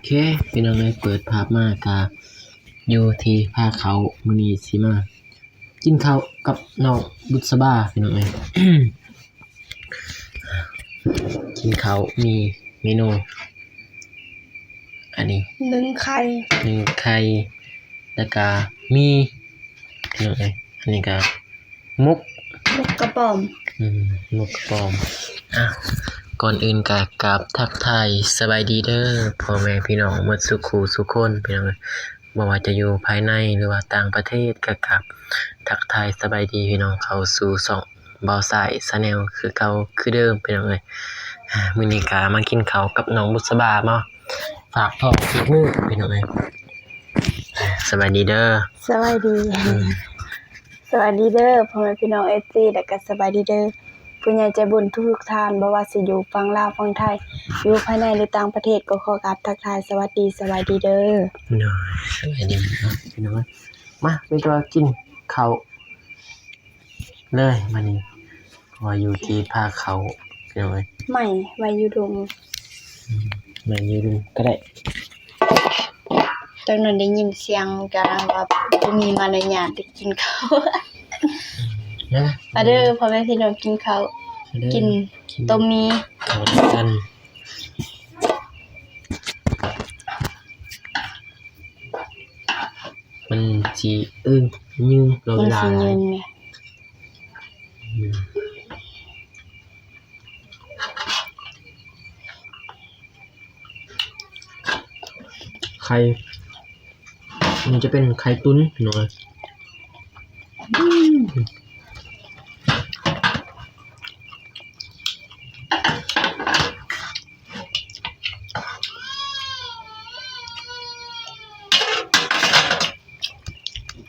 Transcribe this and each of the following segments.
ເຄ ພີ່ນ້ອງເອີຍ ເປີດພາບມາກະຢູ່ທີ່ພາເຂົ້າ ມື້ນີ້ຊິມາກິນເຂົ້າກັບນ້ອງບຸດສະບາ ພີ່ນ້ອງເອີຍ. ກິນເຂົ້າມີເມນູ ອັນນີ້ ໜຶ້ງໄຂ່ ໜຶ້ງໄຂ່ ແລ້ວກະໝີ່ ພີ່ນ້ອງເອີຍ. ອັນນີ້ກະໝົກ ໝົກກະປອມ ໝົກກະປອມ. ອ່ະ ກ່ອນອື່ນກະກາບທັກທາຍສະບາຍດີເດີ ພໍ່ແມ່ພີ່ນ້ອງໝົດສູ່ຄູ່ສູ່ຄົນ ພີ່ນ້ອງເອີຍ. ບໍ່ວ່າຈະຢູ່ພາຍໃນ ຫຼືວ່າຕ່າງປະເທດ ກະກາບທັກທາຍສະບາຍດີພີ່ນ້ອງ ເຂົ້າສູ່ຊ່ອງບ່າວຊາຍ Channel ຄືເກົ່າຄືເດີມ ພີ່ນ້ອງເອີຍ. ມື້ນີ້ກະມາກິນເຂົ້າກັບນ້ອງບຸດສະບາເນາະ ຝາກທ້ອງອີກມື້ ພີ່ນ້ອງເອີຍ. ສະບາຍດີເດີ ສະບາຍດີ ສະບາຍດີເດີ ພໍ່ແມ່ພີ່ນ້ອງ ເອັຟຊີ ແລ້ວກະສະບາຍດີເດີ ຜູ້ໃຫຍ່ໃຈບຸນທຸກໆທ່ານ ບໍ່ວ່າຊິຢູ່ຝັ່ງລາວ ຝັ່ງໄທ ຢູ່ພາຍໃນ ຫຼື ຕ່າງປະເທດ ກໍຂໍກາບທັກທາຍສະຫວັດດີ ສະບາຍດີເດີ. ໂດຍ ສະບາຍດີເນາະ ພີ່ນ້ອງ. ມາ ມີແຕ່ວ່າກິນເຂົ້າເລີຍບາດນີ້ ເພາະວ່າຢູ່ທີ່ພາເຂົ້າ ພີ່ນ້ອງເອີຍ. ໄໝ້ໄວ້ຢູ່ດຸ່ມ ອືມ ໄໝ້ຢູ່ດຸ່ມກະໄດ້. ຈັກໜ່ອຍໄດ້ຍິນສຽງກະວ່າບໍ່ມີມາລະຍາດໄດ້ກິນເຂົ້າ. ມາເດີ ມາເດີ ພໍ່ແມ່ພີ່ນ້ອງ ກິນເຂົ້າ ມາເດີ ກິນ ກິນຕົ້ມໝີ່ ເຂົ້ານຳກັນ. ມັນຊິ ອື ຍືນ ລໍເວລາ ມັນຊິຍືນແມະ ອືມ. ໄຂ່ ມັນຈະເປັນໄຂ່ຕຸນເນາະ ອືມ.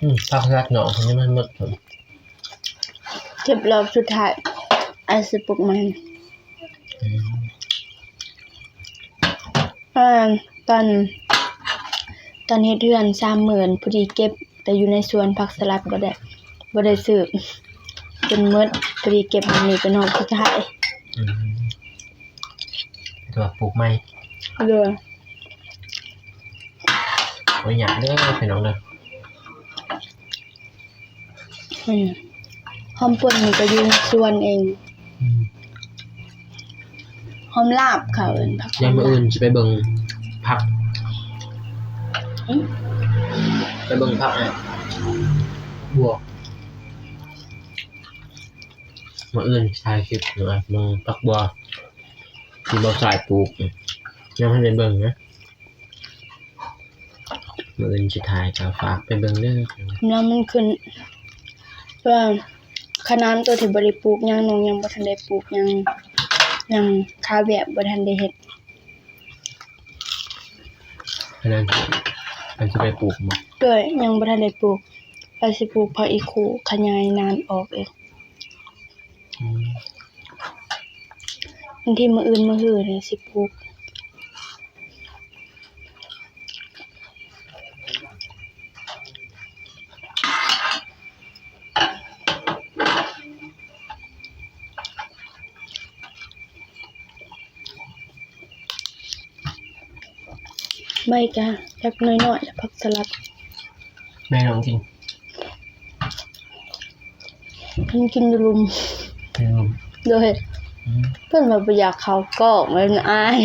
ອືມ ຜັກສະຫຼັດເນາະ ຍັງບໍ່ທັນໝົດ ເກັບລອບສຸດທ້າຍ ອ້າຍຊິປຸກໃໝ່. ອືມ ເອີ ຕອນ ຕອນເຮັດເຮືອນສາມມື້ ພໍດີເກັບ ແຕ່ຢູ່ໃນສວນຜັກສະຫຼັດບໍ່ໄດ້ ບໍ່ໄດ້ຊື້ ຈົນໝົດ ພໍດີເກັບມື້ນີ້ເປັນຮອບສຸດທ້າຍ. ອືມ ແຕ່ວ່າປູກໃໝ່ ໂດຍ ບໍ່ຍາກເດີພີ່ນ້ອງເດີ. ອືມ ຫອມປົ່ນນີ້ກໍຢູ່ສວນເອງ ອືມ ຫອມລາບເຂົາເອີ້ນ ຜັກຫອມລາບ. ດຽວມື້ອື່ນຊິໄປເບິ່ງຜັກ ຫຶ ໄປເບິ່ງຜັກ ບັວ ມື້ອື່ນຖ່າຍຄລິບ ເບິ່ງຜັກບົວ ທີ່ບ່າວຊາຍປູກ ຍັງບໍ່ທັນໄດ້ເບິ່ງນະ. ມື້ອື່ນຊິຖ່າຍ ກໍຝາກໄປເບິ່ງເດີ. ກຳລັງມັນຂຶ້ນ ແຕ່ວ່າຂະໜາດໂຕທີ່ບໍ່ໄດ້ປູກຫຍັງ ນ້ອງຍັງບໍ່ທັນໄດ້ປູກຫຍັງ ຍັງຄາວຽກບໍ່ທັນໄດ້ເຮັດ. ຂະໜາດ ອັນຊິໄປປູກບໍ່? ໂດຍ ຍັງບໍ່ທັນໄດ້ປູກ ວ່າຊິປູກຜັກອີ່ຄູ ຂະຫຍາຍນານອອກເອງ. ອືມ ວັນທີມື້ອື່ນມື້ຮືນີ້ຊິປູກ. ໃບກະຈັກໜ້ອຍໆ ແລ້ວຜັກສະຫຼັດ ແມ່ນ້ອງກິນ ເພິ່ນກິນຢູ່ລຸ່ມ ຢູ່ລຸ່ມ ໂດຍ ອືມ ເພິ່ນວ່າບໍ່ຢາກເຂົ້າກ້ອງ ເພິ່ນອາຍ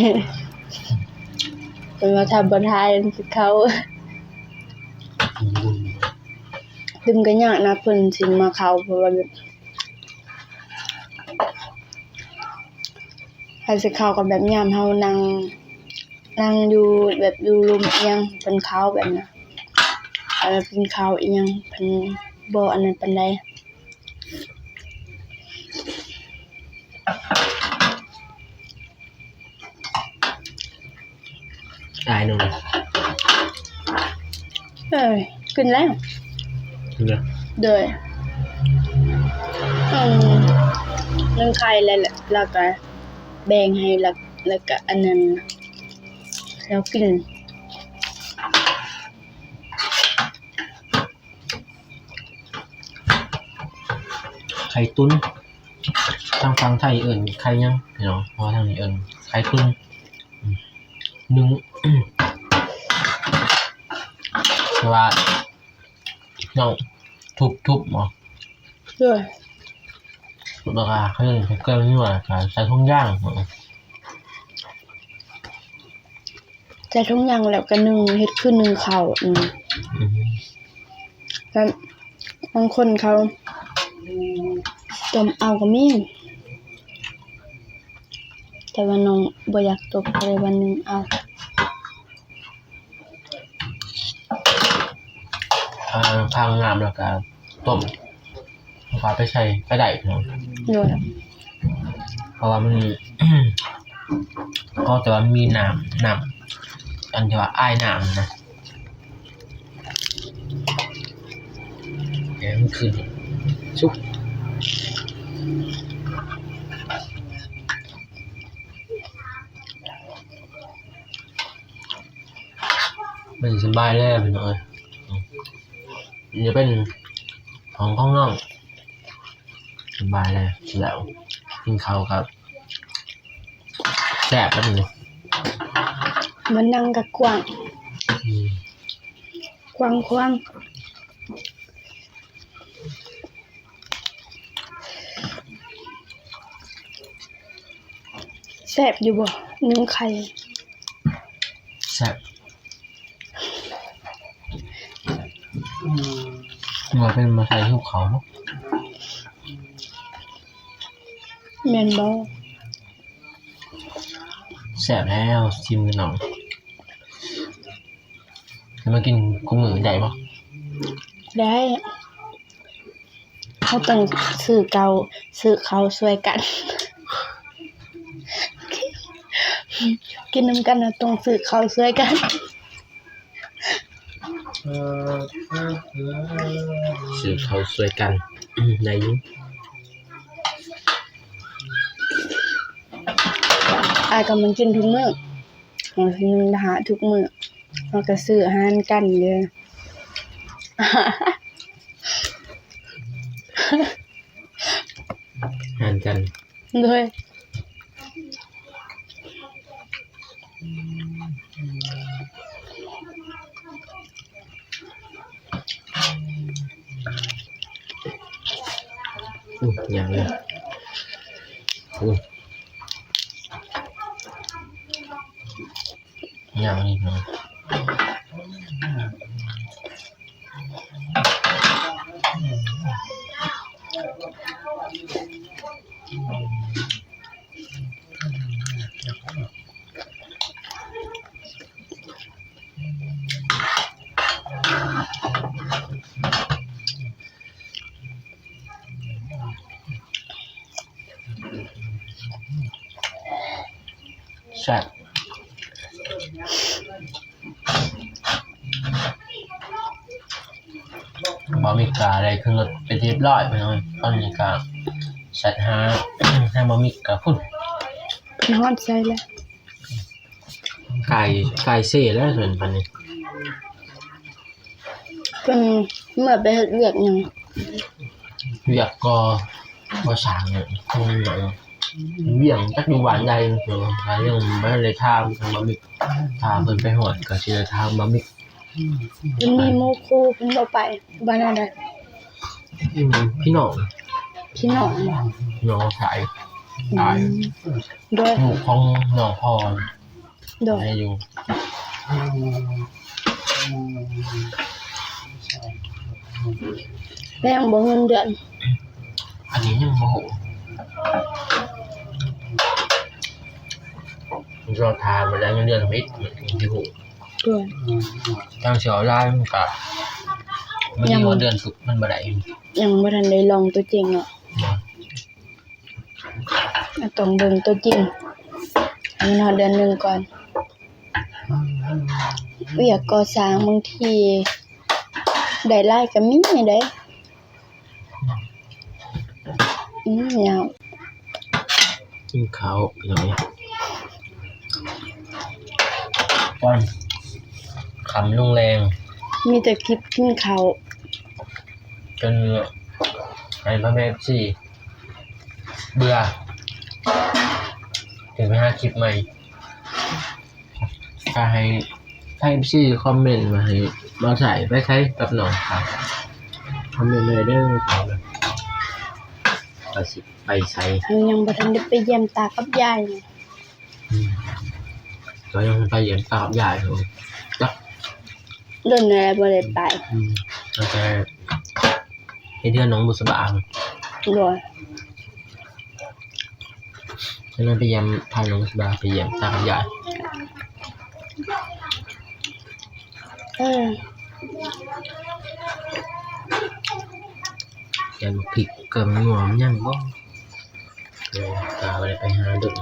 ເພິ່ນວ່າຖ້າບໍ່ຖ່າຍມັນຊິເຂົ້າ ອືມ ດຶງກໍຍາກນະ ເພິ່ນຊິມາເຂົ້າ ເພາະວ່າແບບ ຄັນຊິເຂົ້າກໍແບບຍາມເຮົານັ່ງ ນັ່ງຢູ່ແບບຢູ່ລຸ່ມອີ່ຫຍັງ ເພິ່ນເຂົ້າແບບນັ້ນ ເອີ ເພິ່ນເຂົ້າອີ່ຫຍັງ ເພິ່ນບໍ່ອັນນັ້ນປານໃດ. ອາຍໜຶ່ງ ເອີຍ ກິນແລ້ວ ກິນແລ້ວ ໂດຍ ອືມ ໜຶ້ງໄຂ່ແລ້ວ ແລ້ວກໍແບ່ງໃຫ້ ແລ້ວ ແລ້ວກໍອັນນັ້ນ ແລ້ວກິນ. ໄຂ່ຕຸນ ທາງຝັ່ງໄທເອີ້ນໄຂ່ຫຍັງເນາະ ເພາະວ່າທາງນີ້ເອີ້ນໄຂ່ຕຸນ ອືມ ໜຶ້ງ ແຕ່ວ່ານ້ອງທຸບໆບໍ? ໂດຍ. ແລ້ວກໍເຄື່ອງ ເຄື່ອງນົວ ແລ້ວກໍໃສ່ຖົງຢາງ. ໃສ່ຖົງຢາງແລ້ວກໍໜຶ້ງ ເຮັດຄືໜຶ້ງເຂົ້າ. ອືມ ອືມ ແລ້ວບາງຄົນເຂົາຕົ້ມເອົາກໍມີ ແຕ່ວ່ານ້ອງບໍ່ຢາກຕົ້ມ ກໍເລີຍວ່າໜຶ້ງເອົາ. ອ່າ ທາງນ້ຳແລ້ວກໍຕົ້ມ ແລ້ວກໍເອົາໄປໃສ່ກໍໄດ້ເນາະ. ໂດຍ. ເພາະວ່າມັນ ຂໍແຕ່ວ່າມີນ້ຳ ນ້ຳ ອັນທີ່ວ່າອາຍນ້ຳນະ ໃຫ້ມັນຂຶ້ນສຸກ. ມັນສະບາຍແລ້ວພີ່ນ້ອງເອີຍ. ອືມ ນີ້ເປັນຫ້ອງຂອງນ້ອງ ສະບາຍແລ້ວ ແລ້ວກິນເຂົ້າກໍແຊບແລ້ວນີ້. ບ່ອນນັ່ງກໍກວ້າງ ອືມ ກວ້າງຂວາງ. ແຊບຢູ່ບໍ່ ໜຶ້ງໄຂ່? ແຊບ. ອືມ ວ່າເປັນມາໃສ່ຫິ້ວເຂົ້າບໍ? ແມ່ນບໍ່? ແຊບແລ້ວ ຊີມກັນເອົາ. ແລ້ວມາກິນຄູ່ມື້ໄດ້ບໍ່? ໄດ້. ເຮົາຕ້ອງຊື້ເຂົ້າ ຊື້ເຂົ້າຊ່ວຍກັນ ກິນນຳກັນ ເຮົາຕ້ອງຊື້ເຂົ້າຊ່ວຍກັນ. ຊື້ເຂົ້າຊ່ວຍກັນ ອືມ ໄດ້ຢູ່. ອ້າຍກໍມາກິນທຸກມື້ ເຮົາຊື້ອາຫານທຸກມື້ ເຮົາກໍຊື້ອາຫານກັນເດີ ຫານກັນ. ໂດຍ. ອືມ ຫຍັງເລີຍ ອືມ ຫຍັງອີກເນາະ. ແຊບ. ບ່າວມິກກະໄດ້ຂຶ້ນລົດເປັນທີ່ຮຽບຮ້ອຍພີ່ນ້ອງ. ຕອນນີ້ກະແຊັດຫາທາງບ່າວມິກກະພຸ້ນ ເພິ່ນຮອດໃສແລ້ວ? ກາຍ ກາຍເຊແລ້ວເພິ່ນ ປານນີ້. ເພິ່ນເມື່ອໄປເຮັດວຽກຫຍັງ? ວຽກກໍກໍ່ສ້າງ ວຽກຈັກຢູ່ບ້ານໃດ ແຕ່ວ່າຍັງບໍ່ໄດ້ຖາມທາງບ່າວມິກ. ຖ້າເພິ່ນໄປຮອດກໍຊິໄດ້ຖາມບ່າວມິກ. ເພິ່ນມີໝູ່ຄູ່ ເພິ່ນບໍ່ໄປບ້ານໃດ? ອືມ ພີ່ນ້ອງ ພີ່ນ້ອງ ນ້ອງຊາຍ ອືມ ອ້າຍ ໂດຍ ລູກຂອງນ້ອງພໍ່ ໂດຍ ໃຫ້ຢູ່. ແລ້ວຍັງບໍ່ເງິນເດືອນ? ອັນນີ້ຍັງບໍ່ຮູ້ ລໍຖ້າມື້ໃດເງິນເດືອນທຳອິດ ມັນຊິຮູ້. ໂດຍ. ທາງຊິອອນລາຍມັນກະ ມັນຊິຮອດເດືອນສຸກ ມັນບໍ່ໄດ້ ຍັງບໍ່ທັນໄດ້ລອງຕົວຈິງເນາະ. ບໍ່. ຕ້ອງເບິ່ງຕົວຈິງໃຫ້ມັນຮອດເດືອນໜຶ່ງກ່ອນ. ວຽກກໍ່ສ້າງບາງທີໄດ້ຫຼາຍກໍມີເດ້. ອືມ ຍາວ. ກິນເຂົ້າ ພີ່ນ້ອງ ກ່ອນຄ່ຳລົງແລງ ມີແຕ່ຄລິບກິນເຂົ້າ ຈົນໃຫ້ພໍ່ແມ່ເອັຟຊີເບື່ອ ຈຶ່ງໄປຫາຄລິບໃໝ່. ກໍໃຫ້ ໃຫ້ເອັຟຊີຄອມເມັນມາໃຫ້ ບໍ່ໃສ່ ໄປໃສກັບນ້ອງ? ຄອມເມັນເລີຍເດີ ວ່າຊິໄປໃສ. ຍັງບໍ່ທັນໄດ້ໄປຢ້ຽມຕາກັບຍາຍ. ອືມ ກໍຍັງໄປຢ້ຽມຕາກັບຍາຍຢູ່ ຈັກດົນແລ້ວບໍ່ໄດ້ໄປ. ອືມ ຕັ້ງແຕ່ເຮັດເຮືອນນ້ອງບຸດສະບາ. ໂດຍ. ຕອນນັ້ນໄປຢ້ຽມ ພານ້ອງສະບາໄປຢ້ຽມຕາກັບຍາຍ. ເອີ ແກງໝາກພິກ ເກືອມັນນົວມັນຍັງບໍ່? ເອີ ຕາບໍ່ໄດ້ໄປຫາດົນ.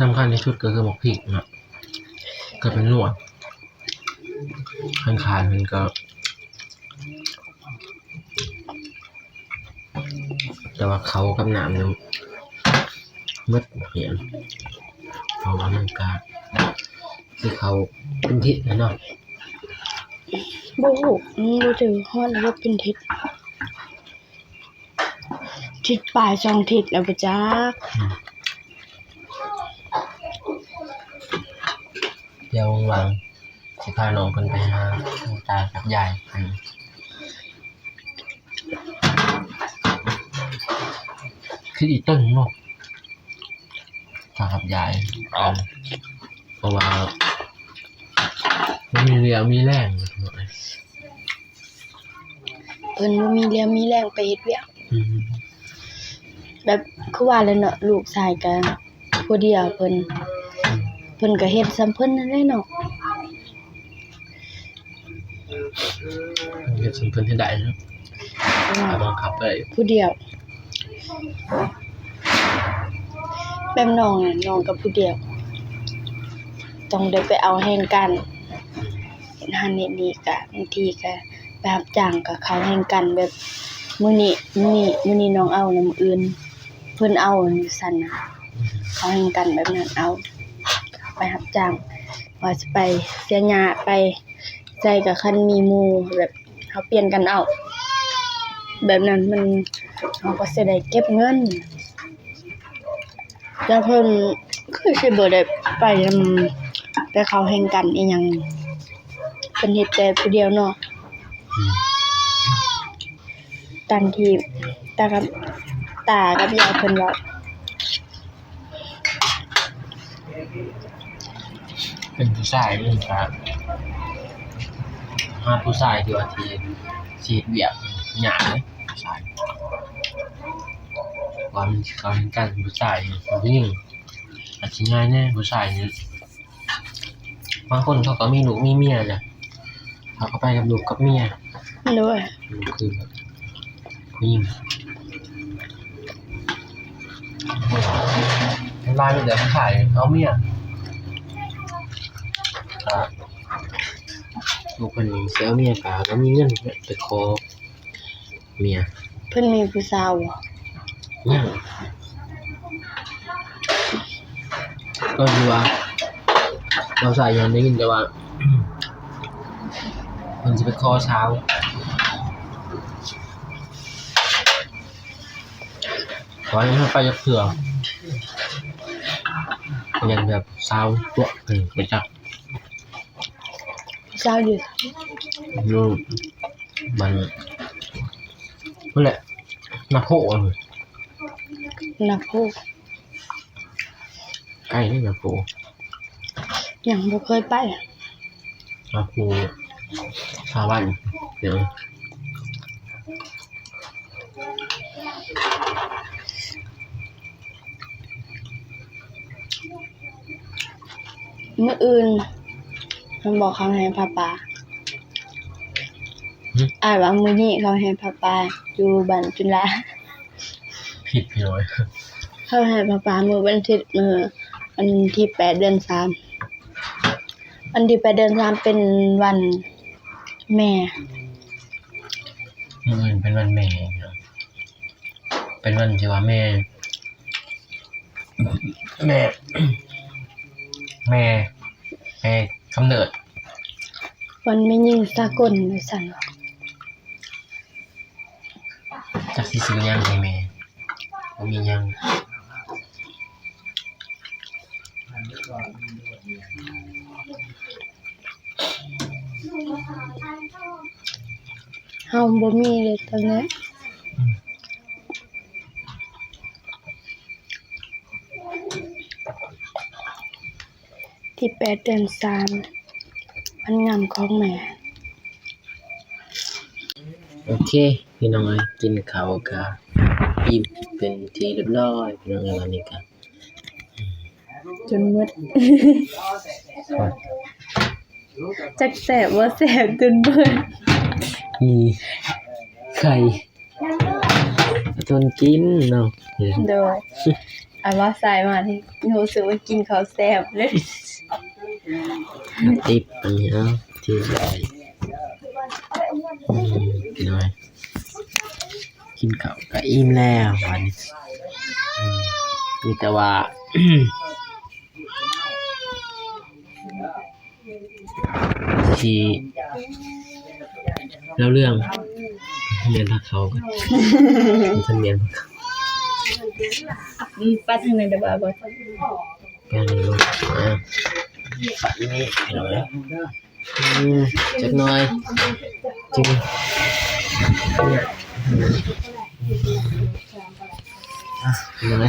ສຳຄັນທີ່ສຸດກໍຄືໝາກພິກເນາະ ກໍເປັນນົວ ຄັນຂາດມັນກໍ ແຕ່ວ່າເຂົ້າກັບນ້ຳນີ້ໝົດເຫຍ ເພາະວ່າມັນກໍຄືເຂົ້າເປັນທິດແຫຼະເນາະ. ບໍ່ຮູ້ ມັນບໍ່ຖືກຮອດວ່າເປັນທິດ. ທິດປາຍສອງທິດແລ້ວບໍ່ຈັກ. ອືມ ດຽວວ່າງໆ ຊິພານ້ອງເພິ່ນໄປຫາຕາກັບຍາຍ. ອືມ ຄືອີ່ເຕີງເນາະ ຕາກັບຍາຍ ເພາະວ່າບໍ່ມີເຫรี่ຍມີແຮງ. ເພິ່ນບໍ່ມີເຫລ່ຽວມີແຮງໄປເຮັດວຽກ. ອືມ ແບບຄືວ່າແຫຼະເນາະ ລູກຊາຍກະຜູ້ດຽວເພິ່ນ ອືມ ເພິ່ນກະເຮັດສ່ຳເພິ່ນນັ້ນແຫຼະເນາະ ເຮັດສ່ຳເພິ່ນເຮັດໄດ້ເນາະ ເພາະວ່າບັງຄັບໄດ້ຜູ້ດຽວ. ແບບນ້ອງນະ ນ້ອງກະຜູ້ດຽວ ຕ້ອງໄດ້ໄປເອົາແຮງກັນ ເຮັດຫັ້ນເຮັດນີ້ກະ ບາງທີກະໄປຮັບຈ້າງກະເຂົ້າແຮງກັນ ແບບມື້ນີ້ ມື້ນີ້ ມື້ນີ້ນ້ອງເອົານະ ມື້ອື່ນເພິ່ນເອົາ ຈັ່ງຊັ້ນນະ ເຂົ້າແຮງກັນແບບນັ້ນ. ເອົາ ໄປຮັບຈ້າງ ວ່າຊິໄປເສຍຫຍ້າ ໄປໃສກະ ຄັນມີໝູ່ແບບ ເຮົາປ່ຽນກັນເອົາ ແບບນັ້ນມັນ ເຮົາກໍຊິໄດ້ເກັບເງິນ. ແຕ່ເພິ່ນຄືຊິບໍ່ໄດ້ໄປນຳ ໄປເຂົ້າແຮງກັນອີ່ຫຍັງ ເພິ່ນເຮັດແຕ່ຜູ້ດຽວເນາະ. ອືມ ຕາມທີ່ຕາກັບ ຕາກັບຍາຍເພິ່ນເວົ້າ. ເປັນຜູ້ຊາຍນີ້ກະຫາຜູ້ຊາຍທີ່ວ່າ ທີ່ ທີ່ເຮັດວຽກຍາກເດ້ ຜູ້ຊາຍ ວ່າມັນຊິເຂົ້າແຮງກັນ ຜູ້ຊາຍ ຜູ້ຍິງອາດຊິງ່າຍແດ່ ຜູ້ຊາຍນີ້ ບາງຄົນເຂົາກໍມີລູກມີເມຍແຫຼະ ເຂົາກໍໄປກັບລູກກັບເມຍ. ໂດຍ ຄືຜູ້ຍິງ ສ່ວນຫຼາຍມີແຕ່ຜູ້ຊາຍເອົາເມຍ ອ່າ ລູກເພິ່ນນີ້ຊິເອົາເມຍກໍບໍ່ມີເງິນໄປຂໍເມຍ. ເພິ່ນມີຜູ້ສາວບໍ່? ຍັງ ກໍຄືວ່າ ເວົ້າສາຍຍາມໄດ້ຍິນແຕ່ວ່າ ເພິ່ນຊິໄປຂໍສາວ ຂໍໃຫ້ເຮົາໄປຈັກເທື່ອ ຍັງແບບສາວຕົວະ ອືມ ໄປຈັກ ສາວຢູ່ ຢູ່ ມັນພຸ້ນແຫຼະ ນາໂພ ນາໂພ ໃກ້ເດ້ນາໂພ ຍັງບໍ່ເຄີຍໄປ ນາໂພ ຊາວບ້ານ ເອີ. ມື້ອື່ນແມ່ນບໍ່ ເຂົາແຫ່ຜ້າປ່າ? ຫຶ? ອ້າຍວ່າມື້ນີ້ເຂົາແຫ່ຜ້າປ່າຢູ່ບ້ານຈຸລາ. ຜິດພີ່ນ້ອງເອີຍ. ເຂົາແຫ່ຜ້າປ່າມື້ວັນອາທິດ ມື້ວັນທີແປດເດືອນສາມ. ວັນທີແປດເດືອນສາມເປັນວັນແມ່. ມື້ອື່ນເປັນວັນແມ່ ເປັນວັນທີ່ວ່າແມ່ ແມ່ ແມ່ ແມ່ກຳເນີດ ວັນແມ່ຍິງສາກົນ ວ່າຊັ້ນ. ຊິຊື້ຫຍັງໃຫ້ແມ່? ບໍ່ມີຫຍັງ. ເຮົາບໍ່ມີເລີຍຕອນນີ້. ທີແປດເດືອນສາມ ວັນງາມຂອງແມ່. ໂອເຄ ພີ່ນ້ອງເອີຍ ກິນເຂົ້າກະອີ່ມເປັນທີ່ຮຽບຮ້ອຍ ພີ່ນ້ອງເອີຍ. ວັນນີ້ກະຈົນໝົດ ຈັກແຊບບໍ່ແຊບຈົນເບິດ ມີໄຂ່ ຈົນກິນເນາະ. ໂດຍ ອັນວ່າສາຍມານີ້ຮູ້ສຶກວ່າກິນເຂົ້າແຊບເລີຍ. ຕິບອັນນີ້ເອົາ ຕິບໄດ້. ອືມ ພີ່ນ້ອງ ກິນເຂົ້າກະອີ່ມແລ້ວບັດນີ້. ອືມ ມີແຕ່ວ່າ ຊິເລົ່າເລື່ອງ ແມ່ນພາເຂົ້າກ່ອນ ມັນແມ່ນພາເຂົ້າ. ອືມ ປັດທາງນັ້ນໄດ້ບໍ່? ປັດນີ້ ປັດນີ້ ເອົາໄວ້ ອືມ ຈັກໜ້ອຍ ຈຶ່ງ ອ່ະ ເອົາໄວ້.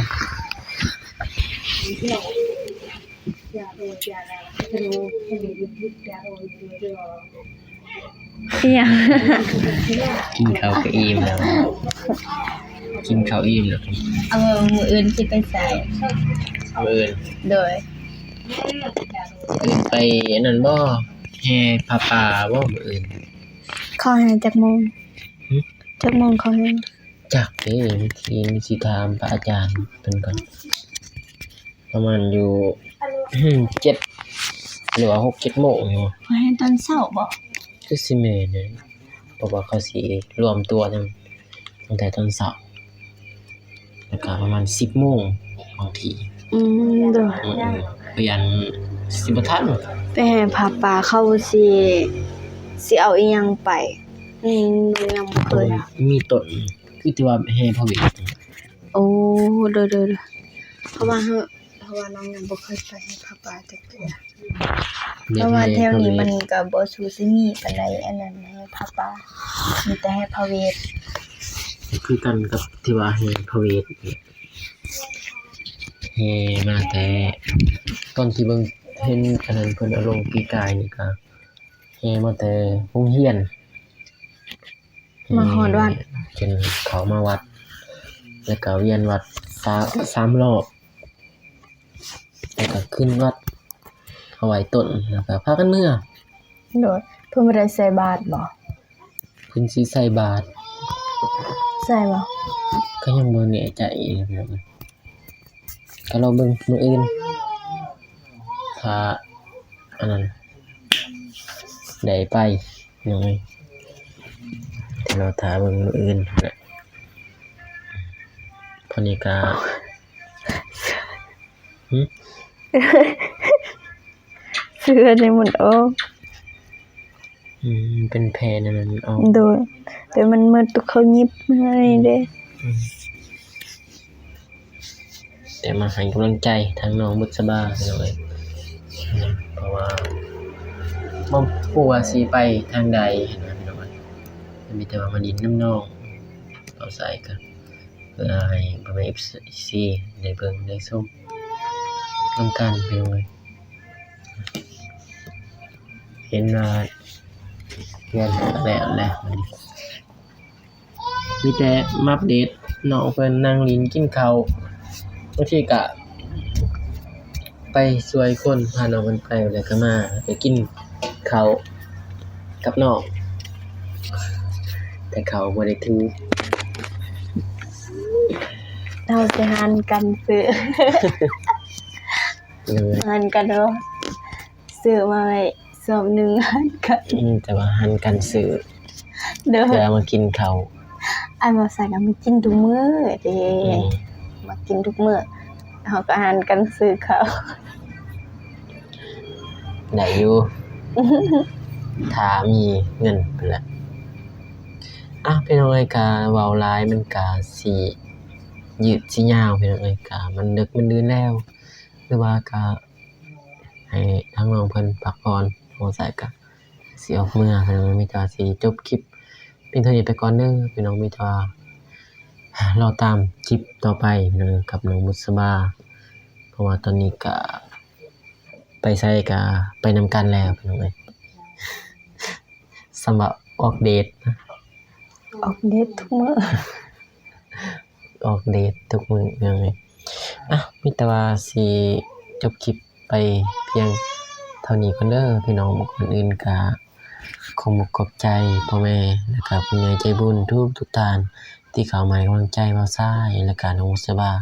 ອີ່ຫຍັງ? ກິນເຂົ້າກະອີ່ມແລ້ວ ກິນເຂົ້າອີ່ມແລ້ວ. ເອົາ ມື້ອື່ນຊິໄປໃສ? ມື້ອື່ນ? ໂດຍ. ອື່ນໄປອັນນັ້ນບໍ່? ແຫ່ຜ້າປ່າບໍ່ມື້ອື່ນ? ເຂົາແຫ່ຈັກໂມງ? ຫຶ? ຈັກໂມງເຂົາແຫ່? ຈັກເດ້ ຊິ ຊິຖາມພະອາຈານເພິ່ນກ່ອນ. ປະມານຢູ່ ເຈັດ ຫຼືວ່າຫົກເຈັດໂມງຢູ່. ເຂົາແຫ່ຕອນເຊົ້າບໍ່? ຄືຊິແມ່ນເດ ເພາະວ່າເຂົາຊິລວມຕົວຕັ້ງ ຕັ້ງແຕ່ຕອນເຊົ້າ ແລ້ວກະປະມານສິບໂມງບາງທີ. ອືມ ໂດຍ. ອືມ ອືມ ຢ້ານຊິບໍ່ທັນ. ໄປແຫ່ຜ້າປ່າເຂົາຊິ ຊິເອົາອີ່ຫຍັງໄປ? ອືມ ຍັງບໍ່ເຄີຍ. ມີຕົ້ນ ຄືທີ່ວ່າແຫ່ພະເວດ. ໂອ້ ໂດຍ ໂດຍ ໂດຍ. ເພາະວ່າເຮົາ ເພາະວ່ານ້ອງຍັງບໍ່ເຄີຍໄປແຫ່ຜ້າປ່າຈັກເທື່ອ. ເພາະວ່າແຖວນີ້ມັນກະບໍ່ສູ່ຊິມີປານໃດ ອັນນັ້ນ ແຫ່ຜ້າປ່າ ມີແຕ່ແຫ່ພະເວດ. ຄືກັນກັບທີ່ວ່າແຫ່ພະເວດ ແຫ່ມາແຕ່ ຕອນທີ່ເບິ່ງເຫັນອັນນັ້ນເພິ່ນເອົາລົງປີກາຍນີ້ກະ ແຫ່ມາແຕ່ໂຮງຮຽນ ມາຮອດວັດ ຈົນເຂົ້າມາວັດ ແລ້ວກະວຽນວັດສາມ ສາມຮອບ ແລ້ວກະຂຶ້ນວັດ ເອົາໄວ້ຕົ້ນ ແລ້ວກະພາກັນເມືອ. ໂດຍ. ເພິ່ນບໍ່ໄດ້ໃສ່ບາດບໍ່? ເພິ່ນຊິໃສ່ບາດ. ໃສ່ບໍ່? ກະຍັງບໍ່ແນ່ໃຈ ກະລໍເບິ່ງມື້ອື່ນ ຖ້າອັນນັ້ນ ໄດ້ໄປ. ໂດຍ ແຕ່ລໍຖ້າເບິ່ງມື້ອື່ນພຸ້ນແຫຼະ. ພໍນີ້ກະ ຫຶ? ເສື້ອນີ້ມັນອອກ. ອືມ ເປັນແຜແນວນັ້ນອອກ. ໂດຍ ແຕ່ມັນໝົດ ໂຕເຂົາຫຍິບໃຫ້ເດ້. ອືມ. ແຕ່ມາໃຫ້ກຳລັງໃຈທາງນ້ອງບຸດສະບາ ພີ່ນ້ອງເອີຍ ເພາະວ່າບໍ່ຮູ້ວ່າຊິໄປທາງໃດຫັ້ນນະ ພີ່ນ້ອງເອີຍ ມີແຕ່ວ່າມາຫຼິ້ນນຳນ້ອງເອົາໃສ່ກັນ ເພື່ອໃຫ້ພໍ່ແມ່ເອັຟຊີໄດ້ເບິ່ງໄດ້ຊົມນຳກັນ ພີ່ນ້ອງເອີຍ. ເຫັນວ່າເຮືອນແລ້ວແຫຼະ ບັດນີ້ ມີແຕ່ມາອັບເດດນ້ອງເພິ່ນນັ່ງຫຼິ້ນກິນເຂົ້າ ບາງທີກະໄປຊ່ວຍຄົນ ພານ້ອງເພິ່ນໄປ ແລ້ວກະມາໄປກິນເຂົ້າກັບນ້ອງ ແຕ່ເຂົ້າບໍ່ໄດ້ຖື ເຮົາຊິຫັນກັນຊື້ ເອີ ຫັນກັນເນາະ ຊື້ມາໄວ້ຊອບໜຶ່ງ ຫັນກັນ ອືມ ແຕ່ວ່າຫັນກັນຊື້ ໂດຍ ເພື່ອເອົາມາກິນເຂົ້າ ອັນວ່າຊັ້ນກໍມາກິນທຸກມື້ເດ້ ອືມ ມາກິນທຸກມື້ ເຮົາກໍຫັນກັນຊື້ເຂົ້າ ໄດ້ຢູ່ ຖ້າມີເງິນພຸ້ນແຫຼະ. ອ່ະ ພີ່ນ້ອງເອີຍ ກະເວົ້າຫຼາຍມັນກະຊິຍືດຊິຍາວ ພີ່ນ້ອງເອີຍ ກະມັນເດິກມັນດື່ນແລ້ວ ຫຼືວ່າກະໃຫ້ທາງນ້ອງເພິ່ນພັກຜ່ອນ ບໍ່ໃສກະຊິອອກເມືອ ພີ່ນ້ອງເອີຍ ມີແຕ່ວ່າຊິຈົບຄລິບພຽງເທົ່ານີ້ໄປກ່ອນເດີ ພີ່ນ້ອງ ມີແຕ່ວ່າລໍຕາມຄລິບຕໍ່ໄປ ພີ່ນ້ອງເອີຍ ກັບນ້ອງບຸດສະບາ ເພາະວ່າຕອນນີ້ກະໄປໃສກະໄປນຳກັນແລ້ວ ພີ່ນ້ອງເອີຍ. ສຳລັບອອກເດດນະ ອອກເດດທຸກມື້ ອອກເດດທຸກມື້ ພີ່ນ້ອງເອີຍ. ອ່ະ ມີແຕ່ວ່າຊິຈົບຄລິບໄປພຽງເທົ່ານີ້ກ່ອນເດີ ພີ່ນ້ອງ. ກ່ອນອື່ນກະຂໍຂອບໃຈພໍ່ແມ່ ແລະກະຜູ້ໃຫຍ່ໃຈບຸນທຸກໆທ່ານ ທີ່ເຂົ້າມາໃຫ້ກຳລັງໃຈບ່າວຊາຍ ແລະກະນ້ອງບຸດສະບາ.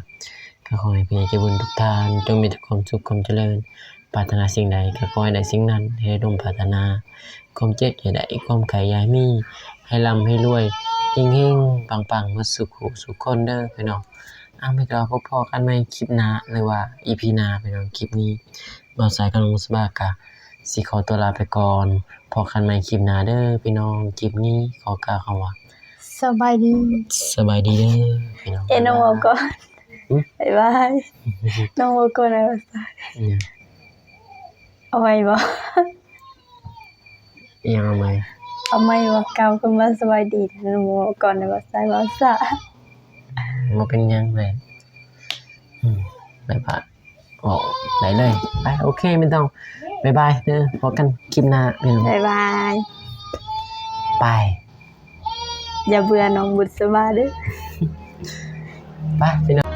ກະຂໍໃຫ້ຜູ້ໃຫຍ່ໃຈບຸນທຸກທ່ານ ຈົ່ງມີແຕ່ຄວາມສຸກຄວາມຈະເລີນ ປາດຖະໜາສິ່ງໃດກະຂໍໃຫ້ໄດ້ສິ່ງນັ້ນ ໃຫ້ໄດ້ສົມປາດຖະໜາ ຄວາມເຈັບຢ່າໄດ້ ຄວາມໄຂ້ຢ່າໃຫ້ມີ ໃຫ້ລ່ຳໃຫ້ລວຍ ເຮັງໆ ປັງໆ ເບິດສູ່ຜູ້ສູ່ຄົນເດີພີ່ນ້ອງ. ເອົາ ມີແຕ່ວ່າພົບພໍ້ກັນໃໝ່ຄລິບໜ້າ ຫຼືວ່າອີພີໜ້າພີ່ນ້ອງ. ຄລິບນີ້ບ່າວຊາຍກັບນ້ອງບຸດສະບາກະຊິຂໍຕົວລາໄປກ່ອນ ພໍ້ກັນໃໝ່ຄລິບໜ້າເດີພີ່ນ້ອງ. ຄລິບນີ້ຂໍກ່າວຄຳວ່າ ສະບາຍດີ ສະບາຍດີເດີພີ່ນ້ອງ. ເອີ ນ້ອງເວົ້າກ່ອນ ຫືມ? ບາຍບາຍ ນ້ອງເວົ້າກ່ອນ ບາຍບາຍ. ເອົາໃໝ່ບໍ່? ອີ່ຫຍັງເອົາໃໝ່? ເອົາໃໝ່ວ່າ ກ່າວຄຳວ່າສະບາຍດີ ນ້ອງເວົ້າກ່ອນ ບາຍບາຍ ສາຍ ບ່າວຊາຍ. ບໍ່ເປັນຫຍັງເລີຍ ອືມ ບາຍບາຍ ເວົ້າໄດ້ເລີຍ. ໄປ ໂອເຄ ແມ່ນຕ້ອງ ບາຍບາຍເດີ ພໍ້ກັນຄລິບໜ້າ ບາຍບາຍ ບາຍບາຍ. ຢ່າເບື່ອນ້ອງບຸດສະບາເດີ ໄປພີ່ນ້ອງ.